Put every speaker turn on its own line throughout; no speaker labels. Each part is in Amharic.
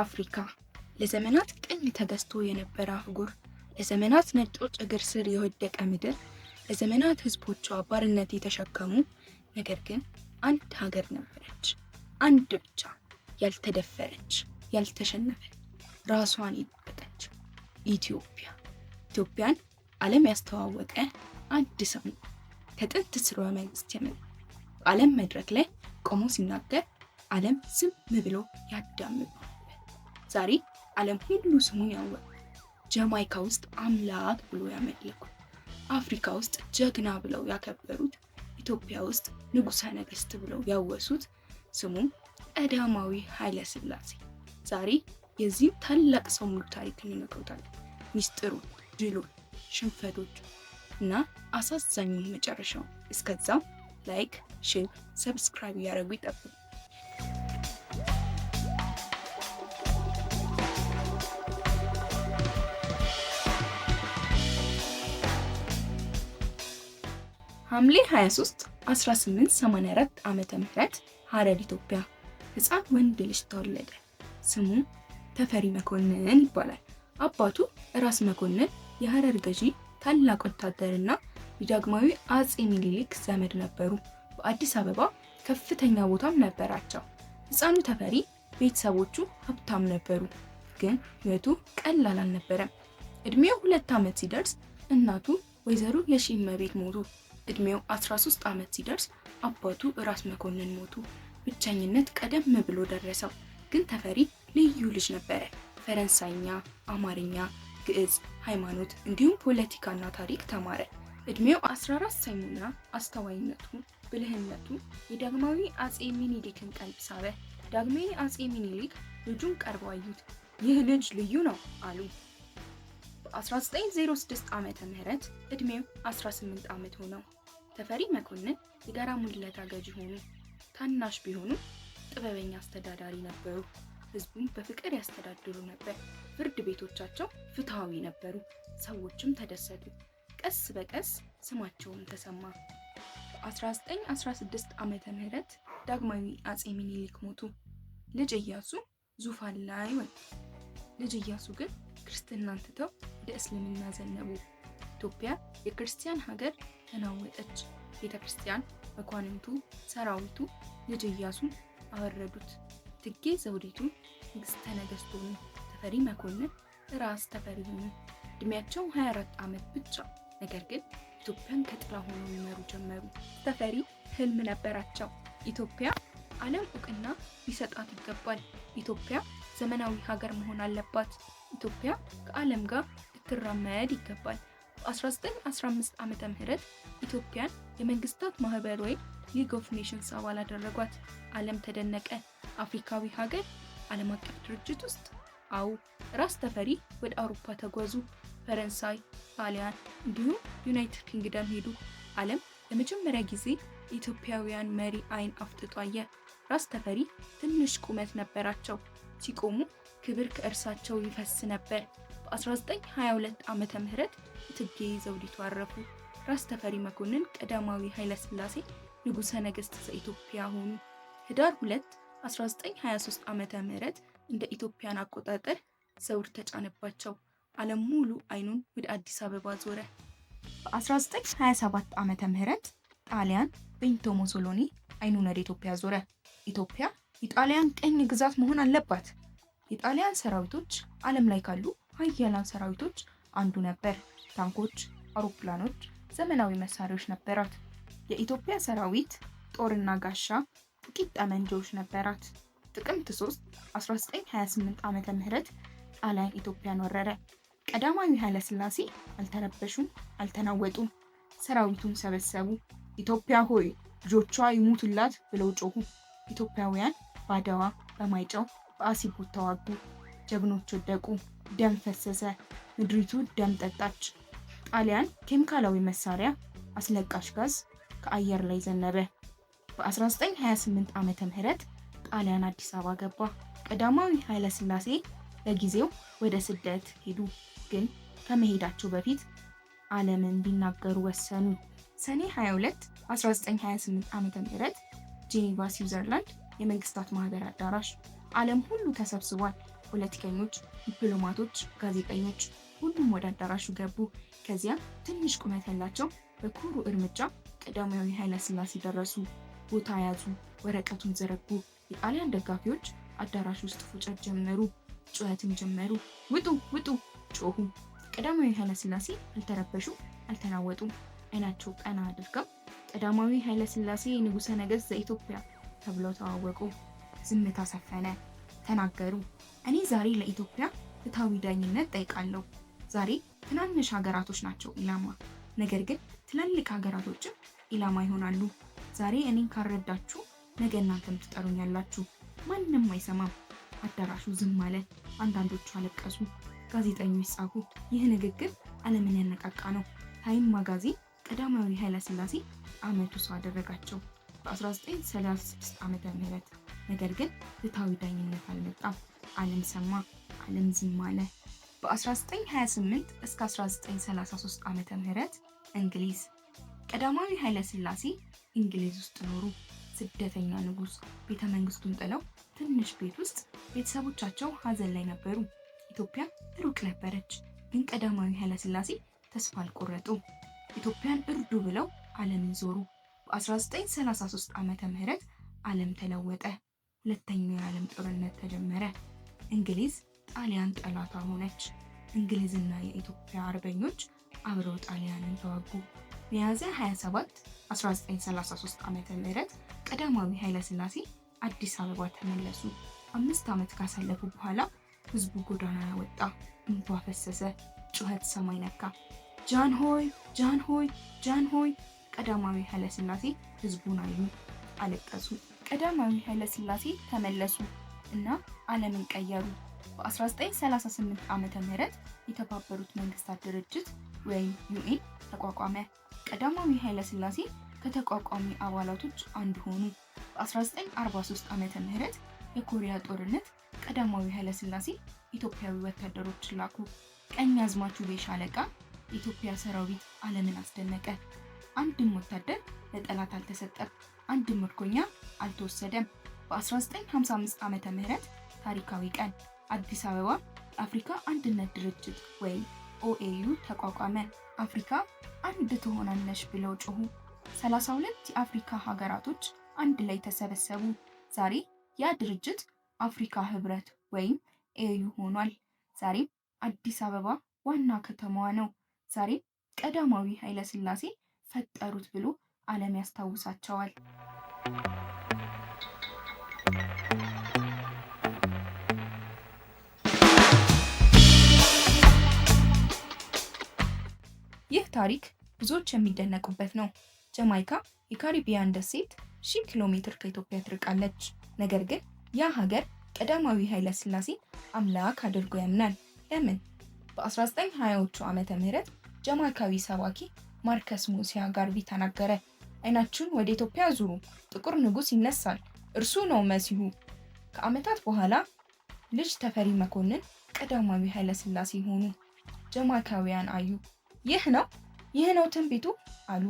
አፍሪካ ለዘመናት ቅኝ ተገዝቶ የነበረ አህጉር፣ ለዘመናት ነጮች እግር ስር የወደቀ ምድር፣ ለዘመናት ህዝቦቿ ባርነት የተሸከሙ፣ ነገር ግን አንድ ሀገር ነበረች። አንድ ብቻ፣ ያልተደፈረች፣ ያልተሸነፈች፣ ራሷን የጠበቀች ኢትዮጵያ። ኢትዮጵያን ዓለም ያስተዋወቀ አንድ ሰው ነው። ከጥንት ስርወ መንግስት የመጣ፣ በዓለም መድረክ ላይ ቆሞ ሲናገር ዓለም ዝም ብሎ ያዳምጠው ነበር። ዛሬ ዓለም ሁሉ ስሙን ያወቀ፣ ጀማይካ ውስጥ አምላክ ብሎ ያመለኩት፣ አፍሪካ ውስጥ ጀግና ብለው ያከበሩት፣ ኢትዮጵያ ውስጥ ንጉሠ ነገሥት ብለው ያወሱት፣ ስሙም ቀዳማዊ ኃይለ ሥላሴ። ዛሬ የዚህ ታላቅ ሰው ሙሉ ታሪክ እንነግሮታለን። ሚስጥሩን፣ ድሉን፣ ሽንፈቶቹ እና አሳዛኙን መጨረሻው። እስከዛው like፣ share፣ subscribe እያደረጉ ይጠብቁ። ሐምሌ 23 1884 ዓመተ ምህረት ሐረር ኢትዮጵያ ህፃን ወንድ ልጅ ተወለደ። ስሙ ተፈሪ መኮንን ይባላል። አባቱ ራስ መኮንን የሐረር ገዢ፣ ታላቅ ወታደርና የዳግማዊ አጼ ሚኒሊክ ዘመድ ነበሩ። በአዲስ አበባ ከፍተኛ ቦታም ነበራቸው። ህፃኑ ተፈሪ ቤተሰቦቹ ሀብታም ነበሩ፣ ግን ህይወቱ ቀላል አልነበረም። እድሜው 2 ዓመት ሲደርስ እናቱ ወይዘሮ የሺእመቤት ሞቱ። እድሜው 13 ዓመት ሲደርስ አባቱ ራስ መኮንን ሞቱ። ብቸኝነት ቀደም ብሎ ደረሰው። ግን ተፈሪ ልዩ ልጅ ነበረ። ፈረንሳይኛ፣ አማርኛ፣ ግዕዝ፣ ሃይማኖት እንዲሁም ፖለቲካና ታሪክ ተማረ። እድሜው 14 ሳይሞላ አስተዋይነቱ፣ ብልህነቱ የዳግማዊ አጼ ሚኒሊክን ቀልብ ሳበ። ዳግማዊ አጼ ሚኒሊክ ልጁን ቀርበው አዩት። ይህ ልጅ ልዩ ነው አሉ። በ1906 ዓመተ ምህረት እድሜው 18 ዓመት ሆነው። ተፈሪ መኮንን የጋራ ሙለታ ገዢ ሆኑ። ታናሽ ቢሆኑም ጥበበኛ አስተዳዳሪ ነበሩ። ህዝቡን በፍቅር ያስተዳድሩ ነበር። ፍርድ ቤቶቻቸው ፍትሃዊ ነበሩ። ሰዎችም ተደሰቱ። ቀስ በቀስ ስማቸውም ተሰማ። በ1916 ዓመተ ምህረት ዳግማዊ አጼ ሚኒሊክ ሞቱ። ልጅ ኢያሱ ዙፋን ላይ ወጡ። ልጅ ኢያሱ ግን ክርስትናን ትተው ወደ እስልምና ዘነቡ። ኢትዮጵያ የክርስቲያን ሀገር ተናወጠች። ቤተ ክርስቲያን፣ መኳንንቱ፣ ሰራዊቱ ልጅ ኢያሱን አወረዱት። እቴጌ ዘውዲቱ ንግስተ ነገስት ሆኑ። ተፈሪ መኮንን ራስ ተፈሪ ሆኑ። እድሜያቸው 24 ዓመት ብቻ። ነገር ግን ኢትዮጵያን ከጥላ ሆነው ይመሩ ጀመሩ። ተፈሪ ህልም ነበራቸው። ኢትዮጵያ ዓለም እውቅና ሊሰጣት ይገባል። ኢትዮጵያ ዘመናዊ ሀገር መሆን አለባት። ኢትዮጵያ ከዓለም ጋር ልትራመድ ይገባል። በ1915 ዓመተ ምህረት ኢትዮጵያን የመንግስታት ማህበር ወይም League of Nations አባል አደረጓት። ዓለም ተደነቀ። አፍሪካዊ ሀገር ዓለም አቀፍ ድርጅት ውስጥ። አዎ፣ ራስ ተፈሪ ወደ አውሮፓ ተጓዙ። ፈረንሳይ፣ ጣሊያን እንዲሁም ዩናይትድ ኪንግደም ሄዱ። ዓለም ለመጀመሪያ ጊዜ የኢትዮጵያውያን መሪ አይን አፍጥጦ አየ። ራስ ተፈሪ ትንሽ ቁመት ነበራቸው። ሲቆሙ ክብር ከእርሳቸው ይፈስ ነበር። በ1922 ዓመተ ምህረት እቴጌ ዘውዲቱ አረፉ። ራስ ተፈሪ መኮንን ቀዳማዊ ኃይለ ሥላሴ ንጉሠ ነገሥት ዘኢትዮጵያ ሆኑ። ህዳር 2 1923 ዓመተ ምህረት እንደ ኢትዮጵያን አቆጣጠር ዘውድ ተጫነባቸው። ዓለም ሙሉ አይኑን ወደ አዲስ አበባ ዞረ። በ1927 ዓመተ ምህረት ጣሊያን ቤኒቶ ሙሶሎኒ አይኑን ወደ ኢትዮጵያ ዞረ። ኢትዮጵያ የጣሊያን ቅኝ ግዛት መሆን አለባት። የጣሊያን ሰራዊቶች ዓለም ላይ ካሉ ሀያላን ሰራዊቶች አንዱ ነበር። ታንኮች፣ አውሮፕላኖች፣ ዘመናዊ መሳሪያዎች ነበራት። የኢትዮጵያ ሰራዊት ጦርና ጋሻ፣ ጥቂት ጠመንጃዎች ነበራት። ጥቅምት 3 1928 ዓመተ ምህረት ጣሊያን ኢትዮጵያን ወረረ። ቀዳማዊ ኃይለ ሥላሴ አልተረበሹም፣ አልተናወጡም። ሰራዊቱን ሰበሰቡ። ኢትዮጵያ ሆይ ልጆቿ ይሙቱላት ብለው ጮሁ። ኢትዮጵያውያን በአድዋ፣ በማይጨው፣ በአሲቦት ተዋጉ። ጀግኖች ወደቁ። ደም ፈሰሰ። ምድሪቱ ደም ጠጣች። ጣሊያን ኬሚካላዊ መሳሪያ፣ አስለቃሽ ጋዝ ከአየር ላይ ዘነበ። በ1928 ዓመተ ምህረት ጣሊያን አዲስ አበባ ገባ። ቀዳማዊ ኃይለ ሥላሴ ለጊዜው ወደ ስደት ሄዱ። ግን ከመሄዳቸው በፊት ዓለምን ሊናገሩ ወሰኑ። ሰኔ 22 1928 ዓመተ ምህረት ጄኔቫ ስዊዘርላንድ የመንግስታት ማህበር አዳራሽ ዓለም ሁሉ ተሰብስቧል። ፖለቲከኞች፣ ዲፕሎማቶች፣ ጋዜጠኞች ሁሉም ወደ አዳራሹ ገቡ። ከዚያ ትንሽ ቁመት ያላቸው በኩሩ እርምጃ ቀዳማዊ ኃይለ ሥላሴ ደረሱ። ቦታ ያዙ፣ ወረቀቱን ዘረጉ። የጣሊያን ደጋፊዎች አዳራሽ ውስጥ ፉጨት ጀመሩ፣ ጩኸትም ጀመሩ። ውጡ ውጡ ጮሁ። ቀዳማዊ ኃይለ ሥላሴ አልተረበሹ፣ አልተናወጡም። አይናቸው ቀና አድርገው ቀዳማዊ ኃይለ ሥላሴ ንጉሠ ነገሥት ዘኢትዮጵያ ተብለው ተዋወቁ። ዝምታ ሰፈነ። ተናገሩ። እኔ ዛሬ ለኢትዮጵያ ፍትሐዊ ዳኝነት ጠይቃለሁ። ዛሬ ትናንሽ ሀገራቶች ናቸው ኢላማ፣ ነገር ግን ትላልቅ ሀገራቶችም ኢላማ ይሆናሉ። ዛሬ እኔን ካልረዳችሁ ነገ እናንተም ትጠሩኛላችሁ። ማንም አይሰማም። አዳራሹ ዝም አለ። አንዳንዶቹ አለቀሱ። ጋዜጠኞች ጻፉ። ይህ ንግግር ዓለምን ያነቃቃ ነው። ታይም ማጋዚን ቀዳማዊ ኃይለ ሥላሴ ዓመቱ ሰው አደረጋቸው በ1936 ዓመተ ምህረት። ነገር ግን ፍትሐዊ ዳኝነት አልመጣም። ዓለም ሰማ፣ ዓለም ዝም አለ። በ1928 እስከ 1933 ዓመተ ምህረት እንግሊዝ። ቀዳማዊ ኃይለ ሥላሴ እንግሊዝ ውስጥ ኖሩ። ስደተኛ ንጉሥ ቤተ መንግስቱን ጥለው ትንሽ ቤት ውስጥ ቤተሰቦቻቸው ሀዘን ላይ ነበሩ። ኢትዮጵያ ሩቅ ነበረች፣ ግን ቀዳማዊ ኃይለ ሥላሴ ተስፋ አልቆረጡ። ኢትዮጵያን እርዱ ብለው ዓለምን ዞሩ። በ1933 ዓመተ ምህረት ዓለም ተለወጠ። ሁለተኛው የዓለም ጦርነት ተጀመረ። እንግሊዝ ጣሊያን ጠላቷ ሆነች። እንግሊዝና የኢትዮጵያ አርበኞች አብረው ጣሊያንን ተዋጉ። ሚያዝያ 27 1933 ዓመተ ምህረት ቀዳማዊ ኃይለ ሥላሴ አዲስ አበባ ተመለሱ። 5 ዓመት ካሳለፉ በኋላ ህዝቡ ጎዳና ወጣ፣ እንባ ፈሰሰ፣ ጩኸት ሰማይ ነካ። ጃን ሆይ፣ ጃን ሆይ፣ ጃን ሆይ። ቀዳማዊ ኃይለ ሥላሴ ህዝቡን አዩ፣ አለቀሱ። ቀዳማዊ ኃይለ ሥላሴ ተመለሱ እና ዓለምን ቀየሩ። በ1938 ዓመተ ምህረት የተባበሩት መንግስታት ድርጅት ወይም UN ተቋቋመ። ቀዳማዊ ኃይለ ሥላሴ ከተቋቋሚ አባላቶች አንዱ ሆኑ። በ1943 ዓመተ ምህረት የኮሪያ ጦርነት ቀዳማዊ ኃይለ ሥላሴ ኢትዮጵያዊ ወታደሮችን ላኩ። ቀኛዝማች ውቤ ሻለቃ የኢትዮጵያ ሰራዊት ዓለምን አስደነቀ። አንድም ወታደር ለጠላት አልተሰጠም፣ አንድም ምርኮኛ አልተወሰደም። በ1955 ዓመተ ምህረት ታሪካዊ ቀን አዲስ አበባ የአፍሪካ አንድነት ድርጅት ወይም OAU ተቋቋመ። አፍሪካ አንድ ትሆናለች ብለው ጮሁ። 32 የአፍሪካ ሀገራቶች አንድ ላይ ተሰበሰቡ። ዛሬ ያ ድርጅት አፍሪካ ህብረት ወይም AU ሆኗል። ዛሬም አዲስ አበባ ዋና ከተማዋ ነው። ዛሬም ቀዳማዊ ኃይለ ሥላሴ ፈጠሩት ብሎ ዓለም ያስታውሳቸዋል። ይህ ታሪክ ብዙዎች የሚደነቁበት ነው። ጀማይካ የካሪቢያን ደሴት 1,000 ኪሎ ሜትር ከኢትዮጵያ ትርቃለች። ነገር ግን ያ ሀገር ቀዳማዊ ኃይለ ሥላሴን አምላክ አድርጎ ያምናል። ለምን? በ1920ዎቹ ዓመተ ምህረት ጀማይካዊ ሰባኪ ማርከስ ሞሲያ ጋርቪ ተናገረ። አይናችሁን ወደ ኢትዮጵያ ዙሩ፣ ጥቁር ንጉሥ ይነሳል፣ እርሱ ነው መሲሁ። ከዓመታት በኋላ ልጅ ተፈሪ መኮንን ቀዳማዊ ኃይለ ሥላሴ ሆኑ። ጀማይካውያን አዩ። ይህ ነው፣ ይህ ነው ትንቢቱ አሉ።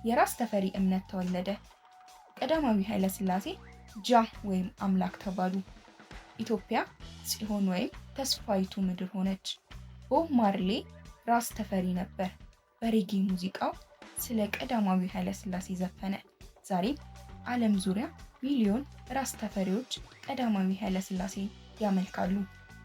የራስ ተፈሪ እምነት ተወለደ። ቀዳማዊ ኃይለ ሥላሴ ጃ ወይም አምላክ ተባሉ። ኢትዮጵያ ጽዮን ወይም ተስፋይቱ ምድር ሆነች። ቦብ ማርሌ ራስ ተፈሪ ነበር። በሬጌ ሙዚቃው ስለ ቀዳማዊ ኃይለ ሥላሴ ዘፈነ። ዛሬም ዓለም ዙሪያ ሚሊዮን ራስ ተፈሪዎች ቀዳማዊ ኃይለ ሥላሴ ያመልካሉ።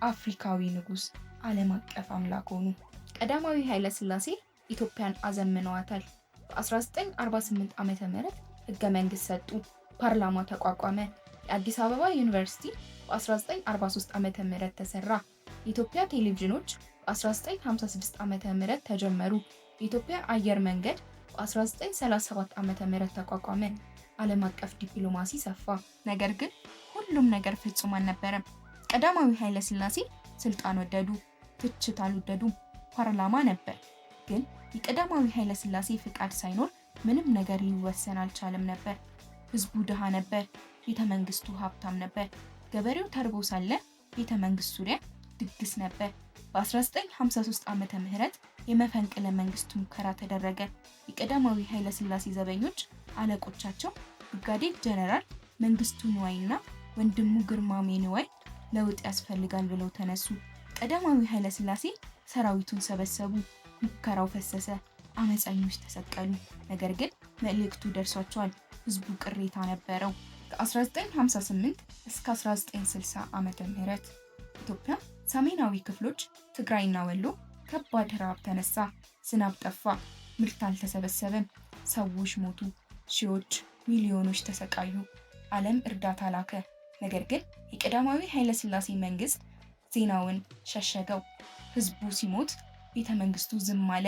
አፍሪካዊ ንጉሥ፣ ዓለም አቀፍ አምላክ ሆኑ። ቀዳማዊ ኃይለ ሥላሴ ኢትዮጵያን አዘምነዋታል። በ1948 ዓ ም ህገ መንግስት ሰጡ። ፓርላማ ተቋቋመ። የአዲስ አበባ ዩኒቨርሲቲ በ1943 ዓ ም ተሰራ። የኢትዮጵያ ቴሌቪዥኖች በ1956 ዓ ም ተጀመሩ። የኢትዮጵያ አየር መንገድ በ1937 ዓ ም ተቋቋመ። ዓለም አቀፍ ዲፕሎማሲ ሰፋ። ነገር ግን ሁሉም ነገር ፍጹም አልነበረም። ቀዳማዊ ኃይለ ሥላሴ ስልጣን ወደዱ፣ ትችት አልወደዱም። ፓርላማ ነበር፣ ግን የቀዳማዊ ኃይለ ሥላሴ ፍቃድ ሳይኖር ምንም ነገር ሊወሰን አልቻለም ነበር። ህዝቡ ድሃ ነበር፣ ቤተ መንግስቱ ሀብታም ነበር። ገበሬው ተርቦ ሳለ ቤተ መንግስት ዙሪያ ድግስ ነበር። በ1953 ዓመተ ምህረት የመፈንቅለ መንግስት ሙከራ ተደረገ። የቀዳማዊ ኃይለ ሥላሴ ዘበኞች አለቆቻቸው ብርጋዴር ጀነራል መንግስቱ ንዋይና ወንድሙ ግርማሜ ንዋይ ለውጥ ያስፈልጋል ብለው ተነሱ። ቀዳማዊ ኃይለ ሥላሴ ሰራዊቱን ሰበሰቡ። ሙከራው ፈሰሰ። አመፀኞች ተሰቀሉ። ነገር ግን መልእክቱ ደርሷቸዋል። ህዝቡ ቅሬታ ነበረው። ከ1958 እስከ 1960 ዓመተ ምህረት ኢትዮጵያ ሰሜናዊ ክፍሎች ትግራይና ወሎ ከባድ ረሃብ ተነሳ። ዝናብ ጠፋ። ምርት አልተሰበሰበም። ሰዎች ሞቱ። ሺዎች፣ ሚሊዮኖች ተሰቃዩ። ዓለም እርዳታ ላከ። ነገር ግን የቀዳማዊ ኃይለሥላሴ መንግስት ዜናውን ሸሸገው። ህዝቡ ሲሞት ቤተ መንግስቱ ዝም አለ።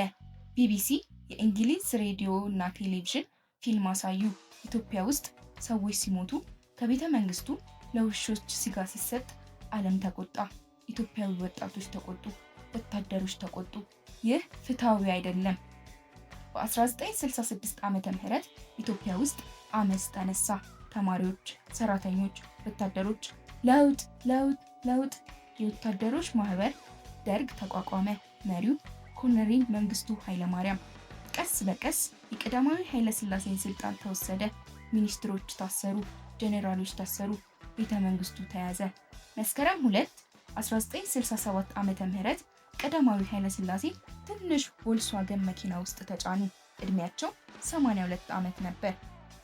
ቢቢሲ፣ የእንግሊዝ ሬዲዮ እና ቴሌቪዥን ፊልም አሳዩ። ኢትዮጵያ ውስጥ ሰዎች ሲሞቱ ከቤተ መንግስቱ ለውሾች ስጋ ሲሰጥ ዓለም ተቆጣ። ኢትዮጵያዊ ወጣቶች ተቆጡ። ወታደሮች ተቆጡ። ይህ ፍትሐዊ አይደለም። በ1966 ዓመተ ምህረት ኢትዮጵያ ውስጥ አመፅ ተነሳ። ተማሪዎች፣ ሰራተኞች፣ ወታደሮች ለውጥ ለውጥ ለውጥ። የወታደሮች ማህበር ደርግ ተቋቋመ። መሪው ኮሎኔል መንግስቱ ኃይለማርያም። ቀስ በቀስ የቀዳማዊ ኃይለሥላሴን ስልጣን ተወሰደ። ሚኒስትሮች ታሰሩ፣ ጄኔራሎች ታሰሩ፣ ቤተ መንግስቱ ተያዘ። መስከረም 2 1967 ዓመተ ምህረት ቀዳማዊ ኃይለሥላሴ ትንሽ ቮልስዋገን መኪና ውስጥ ተጫኑ። እድሜያቸው 82 ዓመት ነበር።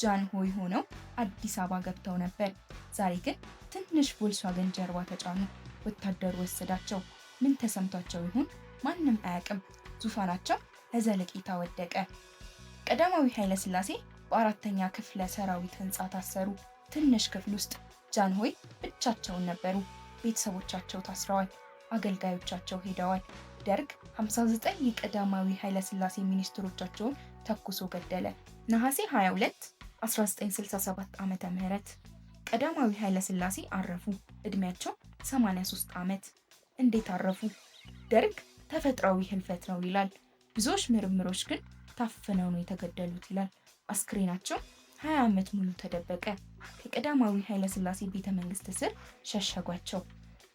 ጃንሆይ ሆነው አዲስ አበባ ገብተው ነበር። ዛሬ ግን ትንሽ ቮልስዋገን ጀርባ ተጫኑ። ወታደሩ ወሰዳቸው። ምን ተሰምቷቸው ይሆን? ማንም አያውቅም። ዙፋናቸው ለዘለቄታ ወደቀ። ቀዳማዊ ኃይለሥላሴ በአራተኛ ክፍለ ሰራዊት ህንፃ ታሰሩ። ትንሽ ክፍል ውስጥ ጃንሆይ ብቻቸውን ነበሩ። ቤተሰቦቻቸው ታስረዋል። አገልጋዮቻቸው ሄደዋል። ደርግ 59 የቀዳማዊ ኃይለሥላሴ ሚኒስትሮቻቸውን ተኩሶ ገደለ። ነሐሴ 22 1967 ዓመተ ምህረት ቀዳማዊ ኃይለሥላሴ አረፉ። እድሜያቸው 83 ዓመት። እንዴት አረፉ? ደርግ ተፈጥሯዊ ህልፈት ነው ይላል። ብዙዎች ምርምሮች ግን ታፍነው ነው የተገደሉት ይላል። አስክሬናቸው 20 ዓመት ሙሉ ተደበቀ። ከቀዳማዊ ኃይለሥላሴ ቤተ መንግስት ስር ሸሸጓቸው።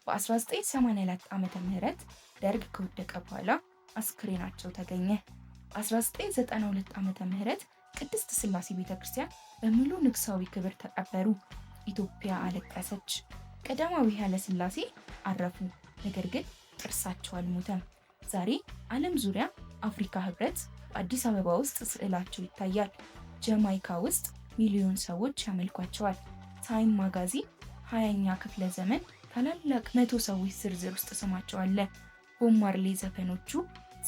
በ1984 ዓመተ ምህረት ደርግ ከወደቀ በኋላ አስክሬናቸው ተገኘ። በ1992 ዓመተ ምህረት ቅድስት ሥላሴ ቤተክርስቲያን በሙሉ ንጉሳዊ ክብር ተቀበሩ። ኢትዮጵያ አለቀሰች። ቀዳማዊ ኃይለሥላሴ አረፉ። ነገር ግን ቅርሳቸው አልሞተም። ዛሬ ዓለም ዙሪያ አፍሪካ ህብረት በአዲስ አበባ ውስጥ ስዕላቸው ይታያል። ጀማይካ ውስጥ ሚሊዮን ሰዎች ያመልኳቸዋል። ታይም ማጋዚን 20ኛ ክፍለ ዘመን ታላላቅ 100 ሰዎች ዝርዝር ውስጥ ስማቸው አለ። ቦብ ማርሌ ዘፈኖቹ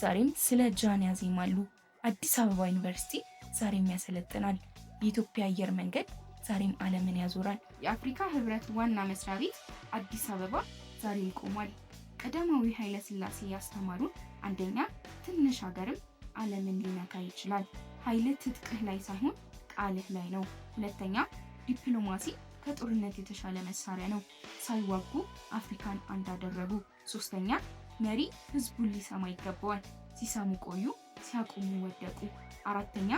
ዛሬም ስለ ጃን ያዜማሉ። አዲስ አበባ ዩኒቨርሲቲ ዛሬም ያሰለጥናል። የኢትዮጵያ አየር መንገድ ዛሬም ዓለምን ያዞራል። የአፍሪካ ህብረት ዋና መስሪያ ቤት አዲስ አበባ ዛሬም ቆሟል። ቀዳማዊ ኃይለ ሥላሴ ያስተማሩን፣ አንደኛ፣ ትንሽ ሀገርም ዓለምን ሊነካ ይችላል። ኃይልህ ትጥቅህ ላይ ሳይሆን ቃልህ ላይ ነው። ሁለተኛ፣ ዲፕሎማሲ ከጦርነት የተሻለ መሳሪያ ነው። ሳይዋጉ አፍሪካን አንድ አደረጉ። ሶስተኛ፣ መሪ ህዝቡን ሊሰማ ይገባዋል። ሲሰሙ ቆዩ፣ ሲያቆሙ ወደቁ። አራተኛ፣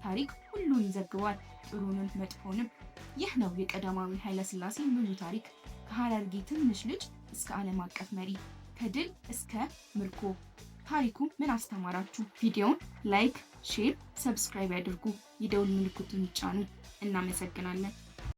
ታሪክ ሁሉን ይዘግባል፣ ጥሩንም መጥፎንም። ይህ ነው የቀዳማዊ ኃይለ ሥላሴ ሙሉ ታሪክ። ከሀረርጌ ትንሽ ልጅ እስከ ዓለም አቀፍ መሪ፣ ከድል እስከ ምርኮ። ታሪኩ ምን አስተማራችሁ? ቪዲዮውን like፣ share፣ subscribe ያድርጉ። የደውል ምልክቱን ይጫኑ። እናመሰግናለን።